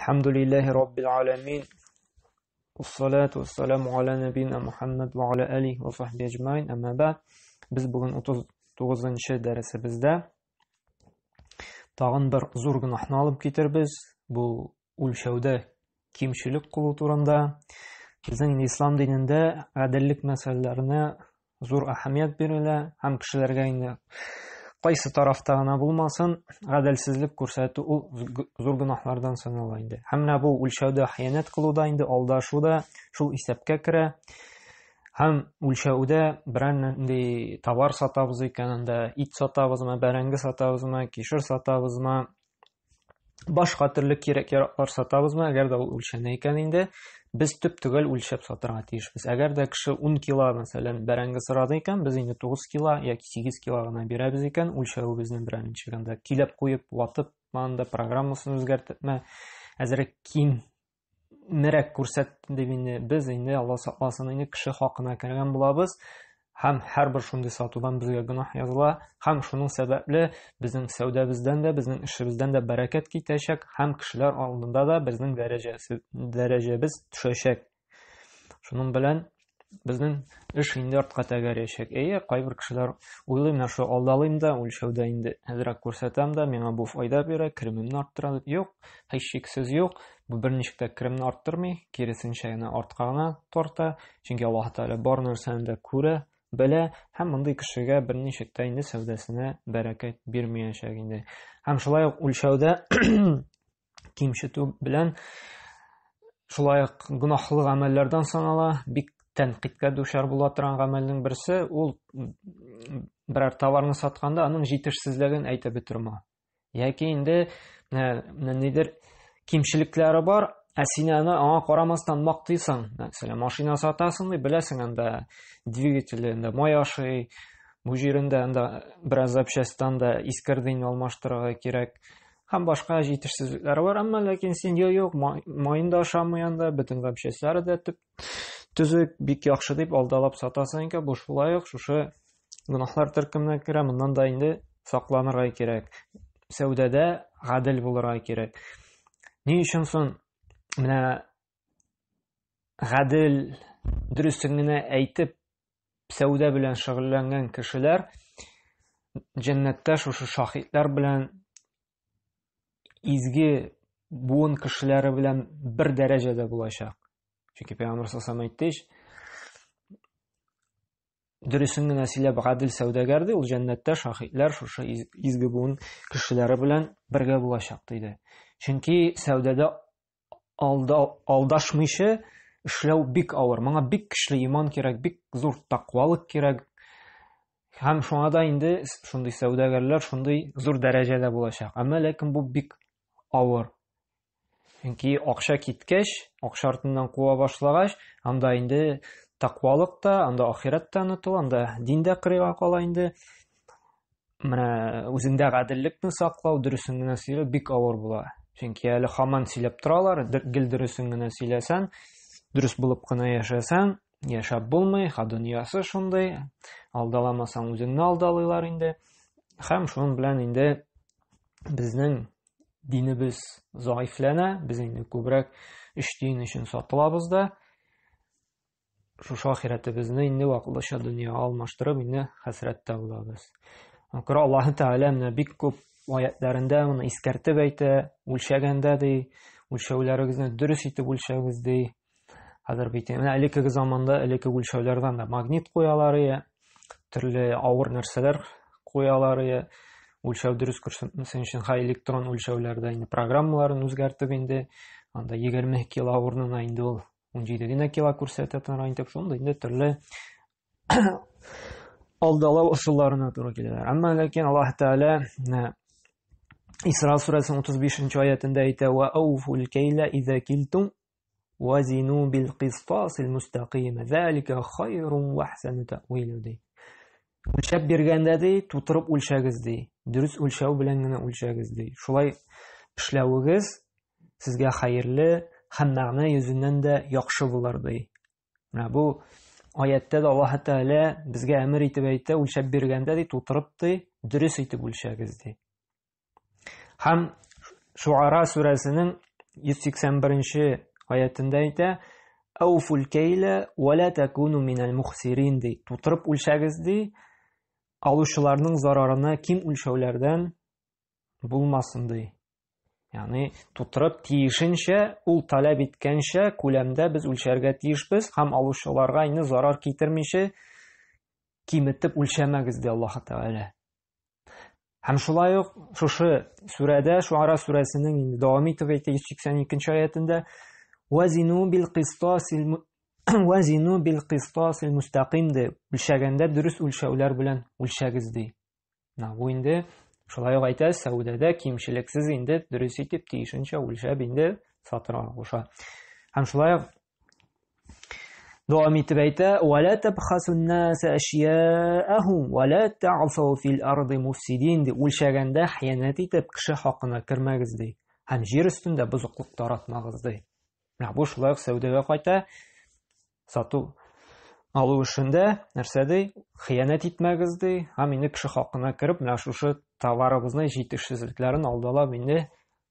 Әлхәмдүлилләһи раббил аламин. Вассалату вассаламу аля набина Мухаммад ва аля алихи ва сахби аҗмаин. Әмма бәгъд. Без бүген 39-нчы дәресебездә тагын бер зур гөнаһны алып китербез. Бу үлчәүдә кимчелек кылу турында. Безнең ислам динендә гаделлек мәсьәләләренә зур әһәмият бирелә һәм кешеләргә инде кайсы тарафта гына булмасын, гаделсезлек күрсәтү ул зур гөнаһлардан санала инде. Һәм менә бу үлчәүдә хыянәт кылу да инде алдашу да шул исәпкә керә. Һәм үлчәүдә берәр нинди товар сатабыз икән, анда ит сатабызмы, бәрәңге сатабызмы, кишер сатабызмы, башка төрле кирәк-яраклар сатабызмы, әгәр дә ул үлчәнә икән инде, без төп-төгәл үлчәп сатырга тиешбез. Әгәр дә кеше 10 кило, мәсәлән, бәрәңге сорады икән, без инде 9 кило яки 8 кило гына бирәбез икән, үлчәвебезне берәр ничек анда киләп куеп, ватып, анда программасын үзгәртепме, әзрәк ким нерәк күрсәтте дип инде без инде Алла сакласын инде кеше хакына кергән булабыз һәм һәрбер шундый сатудан безгә гөнаһ языла һәм шуның сәбәпле безнең сәүдәбездән дә безнең эшебездән дә бәрәкәт китәчәк һәм кешеләр алдында да безнең дәрәҗәсе дәрәҗәбез төшәчәк. Шуның белән безнең эш инде артка тәгәрәячәк. Әйе, кайбер кешеләр уйлый, менә шул алдалыйм да, үлчәүдә инде әзрәк күрсәтәм дә, миңа бу файда бирә, керемемне арттыра дип. Юк, һичшиксез юк. Бу берничек тә керемне арттырмый, киресенчә генә артка гына тарта. Чөнки Аллаһ Тәгалә бар нәрсәне дә күрә, белә һәм мондый кешегә берничек тә инде сәүдәсенә бәрәкәт бирмәячәк инде. Һәм шулай ук үлчәүдә кимчетү белән шулай ук гөнаһлы гамәлләрдән санала, бик тәнкыйтькә дучар була торган гамәлнең берсе ул берәр товарны сатканда аның җитешсезлеген әйтеп бетермә. Яки инде ниндидер кимчелекләре бар, ә син аны аңа карамастан мактыйсың. Мәсәлән, машина сатасың ди, беләсең анда двигателендә май ашый, бу җирендә анда бераз запчастьтан да искерде инде алмаштырырга кирәк. Һәм башка җитешсезлекләр бар, әмма ләкин син юк, юк, маен да ашамый анда, бөтен запчастьлары да төп төзек, бик яхшы дип алдалап сатасың икән, бу шулай ук шушы гөнаһлар төркеменә керә, моннан да инде сакланырга кирәк. Сәүдәдә гадел булырга кирәк. Ни өчен соң менә гадел, дөресен генә әйтеп, сәүдә белән шөгыльләнгән кешеләр җәннәттә шушы шаһитлар белән изге буын кешеләре белән бер дәрәҗәдә булачак. Чөнки Пәйгамбәр саллаллаху әйтте ич, дөресен генә сөйләп гадел сәүдәгәр ди, ул җәннәттә шаһитлар шушы изге буын кешеләре белән бергә булачак диде. Чөнки сәүдәдә алда, алдашмыйча эшләү бик авыр. Моңа бик көчле иман кирәк, бик зур тәкъвалык кирәк. Һәм шуңа да инде шундый сәүдәгәрләр шундый зур дәрәҗәдә булачак. Әмма ләкин бу бик авыр. Чөнки акча киткәч, акча артыннан куа башлагач, анда инде тәкъвалык та, анда ахирәт тә онытыла, анда дин дә кырыйга кала инде. Менә үзеңдә гаделлекне саклау, дөресен генә сөйләү бик авыр була. Чөнки әле һаман сөйләп торалар, гел дөресен генә сөйләсәң, дөрес булып кына яшәсәң, яшәп булмый, ха дөньясы шундый, алдаламасаң үзеңне алдалыйлар инде. Һәм шуның белән инде безнең динебез заифләнә, без инде күбрәк өч тиен өчен сатылабыз да, шушы ахирәтебезне инде вакытлыча дөньяга алмаштырып, инде хәсрәттә булабыз. Күрә Аллаһы Тәгалә менә бик күп аятләрендә моны искәртеп әйтә, үлчәгәндә ди, үлчәүләрегезне дөрес итеп үлчәгез ди. Хәзер бит менә элеккеге заманда элекке үлчәүләрдән дә магнит куялар ие, төрле авыр нәрсәләр куялар ие. Үлчәү дөрес күрсәтмәсен өчен ха электрон үлчәүләрдә инде программаларын үзгәртеп инде анда 20 кило урынына инде ул 17 генә кило күрсәтә торган итеп шундый инде төрле алдалау ысулларына туры киләләр. Әмма ләкин Аллаһ Тәгалә Исра сүрәсенең 35 аятендә әйтә: "Ва ауфул кәйлә иза килтум ва зину бил кистасил мустаким. Залика хайрун ва ахсану та'вил" ди. Үлчәп биргәндә ди, тутырып үлчәгез ди. Дөрес үлчәү белән генә үлчәгез ди. Шулай эшләвегез сезгә хәерле һәм мәгънә йөзеннән дә яхшы булыр ди. Менә бу аяттә дә Аллаһ Тәгалә безгә әмер итеп әйтә, үлчәп биргәндә ди, тутырып ди, дөрес итеп үлчәгез ди. Һәм Шуара сүрәсенең 181 аятендә әйтә, Әуфул кәйлә вә ла такуну минәл мухсирин ди. Тутырып үлчәгез ди, алучыларның зарарына ким үлчәүләрдән булмасын ди. Ягъни тутырып тиешенчә, ул таләп иткәнчә күләмдә без үлчәргә тиешбез һәм алучыларга инде зарар китермичә киметеп үлчәмәгез ди Аллаһ Тәгалә. Һәм шулай ук шушы сүрәдә, Шуара сүрәсенең инде дәвам итеп әйтә 182 аятендә Вазину бил кистасил Вазину бил кистасил мустаким ди. Үлчәгәндә дөрес үлчәүләр белән үлчәгез ди. Менә бу инде шулай ук әйтә, сәүдәдә кимчелексез инде дөрес итеп тиешенчә үлчәп инде сатырга куша. Һәм шулай ук Дәвам итеп әйтә, "Ва ла табхасун наса ашьяахум ва ла та'сау фил арди муфсидин" ди. Үлчәгәндә хыянәт итеп кеше хакына кермәгез ди. Һәм җир өстендә бозыклык таратмагыз ди. Менә бу шулай ук сәүдәгә кайта. Сату алу эшендә нәрсә ди? Хыянәт итмәгез ди. Һәм инде кеше хакына кереп, менә шушы товарыбызны җитешсезлекләрен алдалап инде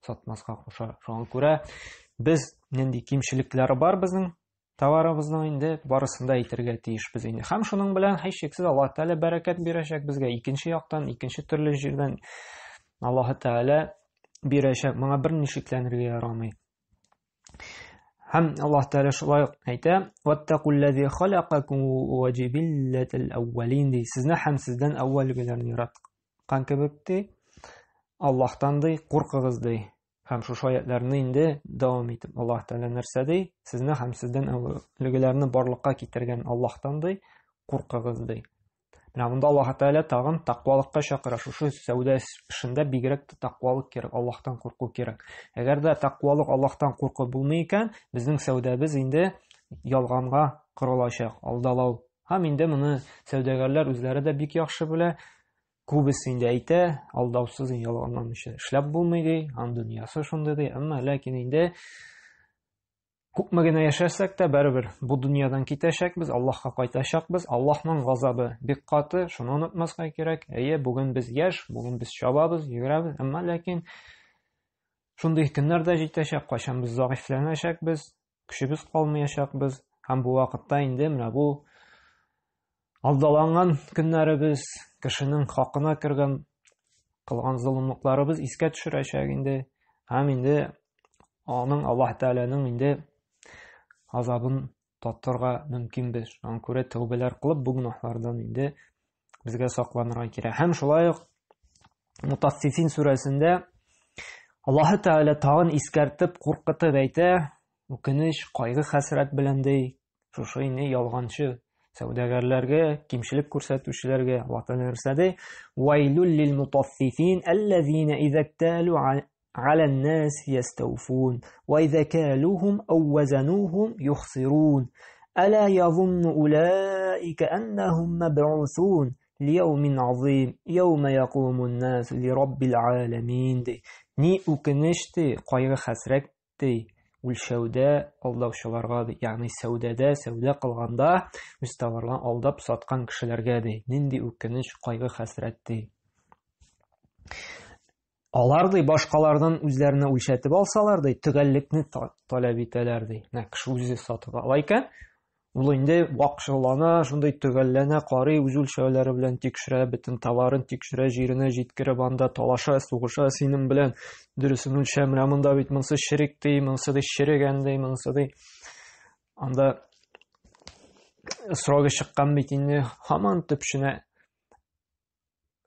сатмаска куша. Шуңа күрә без нинди кимчелекләре бар безнең товарыбызның инде барысын да әйтергә тиешбез инде. Һәм шуның белән һичшиксез Аллаһ Тәгалә бәрәкәт бирәчәк безгә икенче яктан, икенче төрле җирдән Аллаһ Тәгалә бирәчәк. Моңа берни шикләнергә ярамый. Һәм Аллаһ Тәгалә шулай ук әйтә: "Ваттакуллази халакакум ва җибилләтел әүвәлин" ди. Сезне һәм сездән әүвәлгеләрне яраткан кебек ди. Аллаһтан ди, куркыгыз ди. Һәм шушы аятларны инде дәвам итеп Аллаһ Тәгалә нәрсә ди? Сезне һәм сездән әүвәлгеләрне барлыкка китергән Аллаһтан ди, куркыгыз ди. Менә монда Аллаһ Тәгалә тагын тәкъвалыкка чакыра. Шушы сәүдә эшендә бигрәк тә тәкъвалык кирәк, Аллаһтан курку кирәк. Әгәр дә тәкъвалык, Аллаһтан курку булмый икән, безнең сәүдәбез инде ялганга корылачак, алдалау. Һәм инде моны сәүдәгәрләр үзләре дә бик яхшы белә. Күбесе инде әйтә, алдаусыз ялганламыйча эшләп булмый ди, аның дөньясы шундый ди. Әмма ләкин инде күпме генә яшәсәк тә, барыбер бу дөньядан китәчәкбез, Аллаһка кайтачакбыз. Аллаһның газабы бик каты, шуны онытмаска кирәк. Әйе, бүген без яшь, бүген без чабабыз, йөгерәбез, әмма ләкин шундый көннәр дә җитәчәк, кайчан без зәгыйфьләнәчәкбез, көчебез калмаячакбыз. Һәм бу вакытта инде менә бу алдаланган көннәребез, кешенең хакына кергән кылган золымлыкларыбыз искә төшерәчәк инде. Һәм инде аның Аллаһ Тәгаләнең инде азабын татырга мөмкинбез. Шуңа күрә тәүбәләр кылып бу гөнаһлардан инде безгә сакланырга кирәк. Һәм шулай ук Мутаффифин сүрәсендә Аллаһ Тәгалә тагын искәртеп, куркытып әйтә, үкенеч, кайгы хәсрәт белән ди, шушы инде ялганчы сәүдәгәрләргә, кимчелек күрсәтүчеләргә Аллаһ Тәгалә нәрсә ди? Вайлул лил мутаффифин аллазина изакталу على الناس يستوفون وإذا كالوهم أو وزنوهم يخسرون ألا يظن أولئك أنهم مبعوثون ليوم عظيم يوم يقوم الناس لرب العالمين ди. Ни үкенеч ди, кайгы хәсрәт ди, үлчәүдә алдаучыларга ди, ягъни сәүдәдә, сәүдә кылганда үз товарларын алдап саткан кешеләргә ди. Нинди үкенеч, кайгы хәсрәт ди. Алар ди башкалардан үзләренә үлчәтеп алсалар ди, төгәллекне таләп итәләр ди. Менә кеше үзе сатып ала икән, ул инде вакчыллана, шундый төгәлләнә, карый, үз үлчәүләре белән тикшерә, бөтен товарын тикшерә, җиренә җиткереп анда талаша, сугыша синең белән. Дөресен үлчә, менә монда бит монысы черек ди, монысы ди черегән ди, монысы ди. Анда срогы чыккан бит инде, һаман төпченә.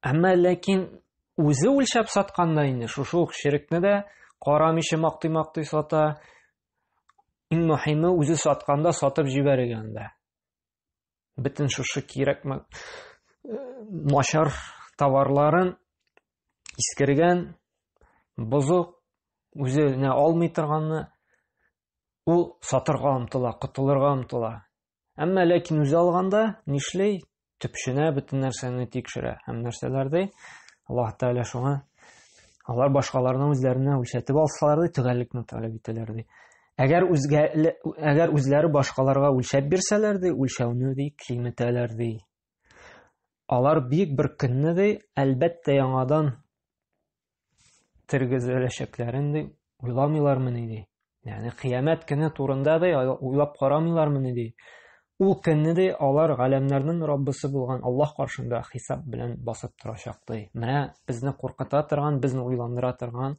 Әмма ләкин үзе үлчәп сатканда инде шушы ук ширекне дә карамыйча мактый-мактый сата. Иң мөһиме үзе сатканда сатып җибәрергә анда. Бөтен шушы кирәкме э, начар товарларын искергән, бозык, үзенә алмый торганны ул сатырга омтыла, котылырга омтыла. Әмма ләкин үзе алганда нишли? Төпченә, бөтен нәрсәне тикшерә. Һәм нәрсәләр ди? Аллаһ Тәгалә шуңа алар башкаларны үзләренә үлчәтеп алсалар ди, төгәллекне таләп итәләр ди. Әгәр үзгә әгәр үзләре башкаларга үлчәп бирсәләр ди, үлчәүне ди киметәләр ди. Алар бик бер көнне ди, әлбәттә яңадан тергезеләчәкләрен ди. Уйламыйлармыни ди. Ягъни кыямәт көне турында да уйлап карамыйлармыни ди. Ул көнне ди алар галәмнәрнең Раббысы булган Аллаһ каршында хисап белән басып торачак ди. Менә безне куркыта торган, безне уйландыра торган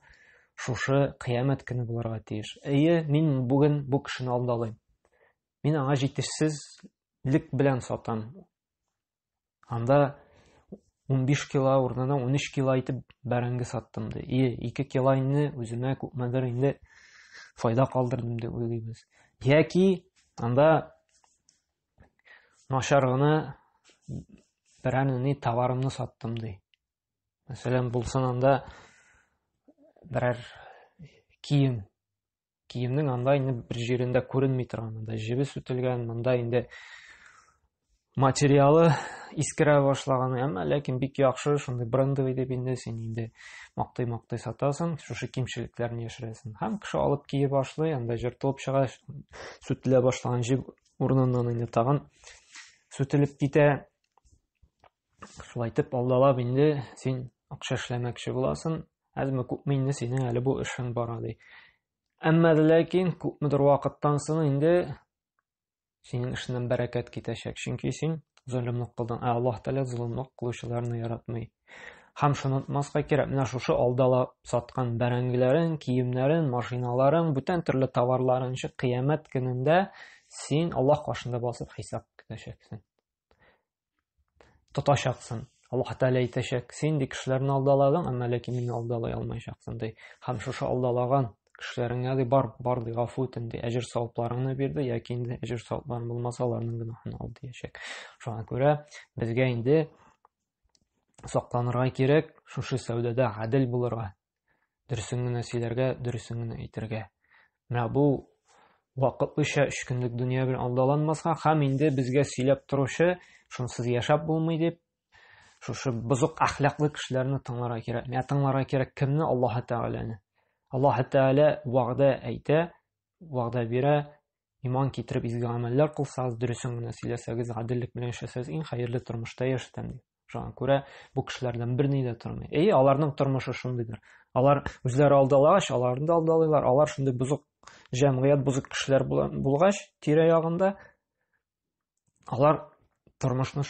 шушы кыямәт көне булырга тиеш. Әйе, мин бүген бу кешене алдалыйм. Мин аңа җитешсезлек белән сатам. Анда 15 кило урынына 13 кило итеп бәрәңге саттым ди. И 2 кило инде үземә күпмедер инде файда калдырдым дип уйлыйбыз. Яки анда начар гына берәр ни товарымны саттым ди. Мәсәлән, булсын анда берәр кием киемнең анда инде бер җирендә күренми торган, анда җебе сүтелгән, монда инде материалы искерә башлаган, әмма ләкин бик яхшы, шундый брендовый дип инде син инде мактый-мактый сатасың, шушы кимчелекләрне яшерәсең. Һәм кеше алып кие башлый, анда җыртылып чыга, сүтелә башлаган җеп урыныннан инде тагын сүтелеп китә. Шулай итеп алдалап инде син акча эшләмәкче буласың, әзме күпме инде синең әле бу эшең бара ди. Әмма дә ләкин күпмедер вакыттан соң инде синең эшеннән бәрәкәт китәчәк, чөнки син золымлык кылдың. Ә Аллаһ Тәгалә золымлык кылучыларны яратмый. Һәм шуны онытмаска кирәк, менә шушы алдалап саткан бәрәңгеләрен, киемнәрен, машиналарын, бүтән төрле товарларын кыямәт көнендә син Аллаһ каршында басып хисап көтәчәксең. Тотачаксың. Аллаһ Тәгалә әйтәчәк, син ди кешеләрне алдаладың, әмма ләкин мине алдалый алмаячаксың ди. Һәм шушы алдалаган кешеләреңә ди бар, бар ди, гафу итен ди, әҗер савапларыңны бирде, яки инде әҗер савапларың булмаса, аларның гөнаһын ал диячәк. Шуңа күрә безгә инде сакланырга кирәк, шушы сәүдәдә гадел булырга, дөресен генә сөйләргә, дөресен генә әйтергә. Менә бу вакытлыча өч көнлек дөнья белән алдаланмаска һәм инде безгә сөйләп торучы, шунсыз яшәп булмый дип, шушы бозык әхлаклы кешеләрне тыңларга кирәк. Менә тыңларга кирәк кемне? Аллаһ Тәгаләне. Аллаһ Тәгалә вәгъдә әйтә, вәгъдә бирә, иман китереп изге гамәлләр кылсагыз, дөресен генә сөйләсәгез, гаделлек белән яшәсәгез, иң хәерле тормышта яшәтәм дип. Шуңа күрә бу кешеләрдән берни дә тормый. Әйе, аларның тормышы шундыйдыр. Алар үзләре алдалагач, аларны да алдалыйлар. Алар шундый бозык җәмгыять, бозык кешеләр булгач, тирә-ягында алар тормышны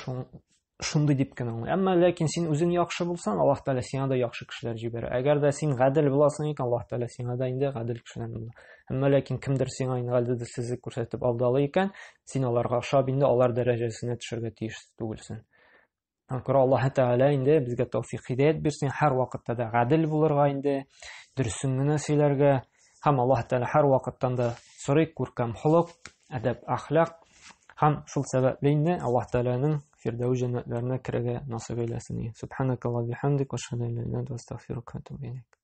шундый дип кенә аңлый. Әмма ләкин син үзең яхшы булсаң, Аллаһ Тәгалә сиңа да яхшы кешеләр җибәрә. Әгәр дә син гадел буласың икән, Аллаһ Тәгалә сиңа да инде гадел кешеләр була. Әмма ләкин кемдер сиңа инде гаделсезлек күрсәтеп алдалый икән, син аларга ошап инде алар дәрәҗәсенә төшәргә тиеш түгелсең. Күрә Аллаһ Тәгалә инде безгә тәүфик һидәят бирсен, һәр вакытта да гадел булырга инде, дөресен генә сөйләргә һәм Аллаһ Тәгалә һәр вакыттан да сорый күркәм холык, әдәп, әхлак һәм шул сәбәпле инде Аллаһ Тәгаләнең Фирдәүс җәннәтләренә керергә насыйп әйләсен. Субханакаллаһу бихамдик ва ашһаду ан ла иляха илля анта астагфирука ва атубу илейк.